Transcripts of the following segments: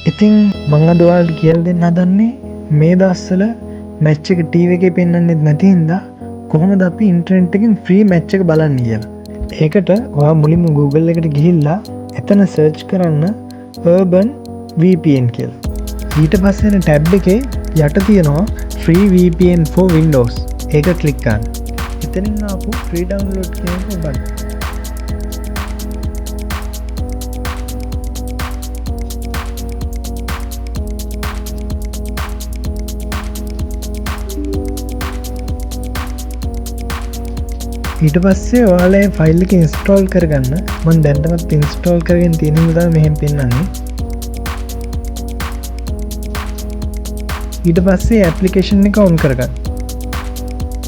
ඉතින් මං අද ඔයාලට කියලා දෙන්න හදන්නේ මේ දවස්වල මැච් එක ටීවී එකේ පෙන්වන්නෙත් නැති හින්දා කොහොමද අපි ඉන්ටර්නෙට් එකෙන් ෆ්‍රී මැච් එක බලන්නේ කියලා. ඒකට ඔයා මුලින්ම Google එකට ගිහිල්ලා එතන සර්ච් කරන්න Urban VPN කියලා. ඊට පස්සේ එන ටැබ් එකේ යට තියෙනවා Free VPN for Windows. ඒක ක්ලික් කරන්න. එතනින් ආපු ෆ්‍රී ඩවුන්ලෝඩ් කියන එක ඔබන්න. ඊට පස්සේ ඔයාලා මේ ෆයිල් එක ඉන්ස්ටෝල් කරගන්න. මම දැනටමත් ඉන්ස්ටෝල් කරගෙන තියෙන හින්දා තමයි මෙහෙම පෙන්වන්නේ. ඊට පස්සේ ඇප්ලිකේෂන් එක ඔන් කරගන්න.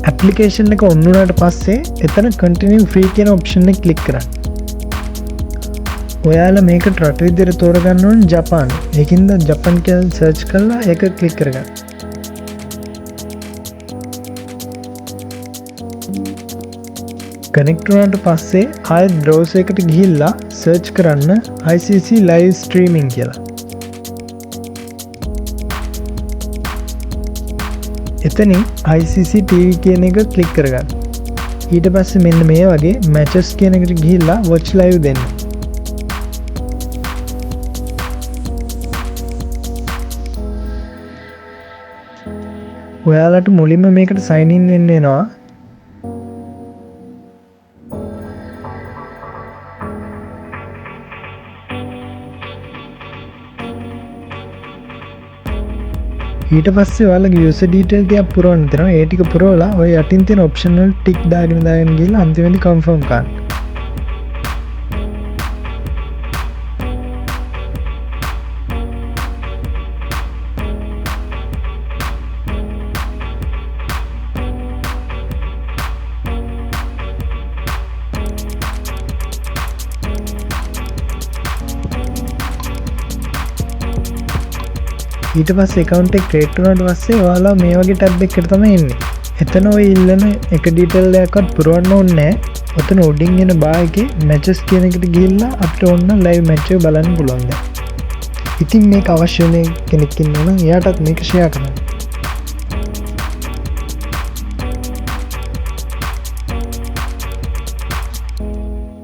ඇප්ලිකේෂන් එක ඔන් වුණාට පස්සේ එතන කන්ටිනියු ෆ්‍රී කියන ඔප්ෂන් එක ක්ලික් කරන්න. ඔයාලා මේකට රට විදියට තෝරගන්න ඕනේ ජපාන. ඒකින්ද ජපන් කියලා සර්ච් කරලා ඒක ක්ලික් කරගන්න. කනෙක්ට් වුණාට පස්සේ ආයෙත් බ්‍රවුසර් එකට ගිහිල්ලා සර්ච් කරන්න ICC live streaming කියලා. එතනින් ICC TV කියන එක ක්ලික් කරගන්න. ඊට පස්සේ මෙන්න මේ වගේ මැචස් කියන එකට ගිහිල්ලා watch live දෙන්න. ඔයාලට මුලින්ම මේකට sign in වෙන්න වෙනවා. ඊට පස්සේ ඔයාලගේ user detail ටිකක් පුරවන්න තියෙනවා. ඒ ටික පුරවලා ඔය යටින් තියෙන option වල ටික් දාගෙන දාගෙන ගිහලා අන්තිමේදී confirm කරන්න. ඊට පස්සේ account එක create වුණාට පස්සේ ඔයාලා මේ වගේ tab එකකට තමයි එන්නේ. එතන ඔය ඉල්ලන එක detail එකක්වත් පුරවන්න ඕනේ නෑ. ඔතන උඩින් එන bar එකේ matches කියන එකට ගිහිල්ලා අපිට ඕන නම් live match එක බලන්න පුළුවන් දැන්. ඉතින් මේක අවශ්‍ය වෙන කෙනෙක් ඉන්නවා නම් එයාටත් මේක share කරන්න.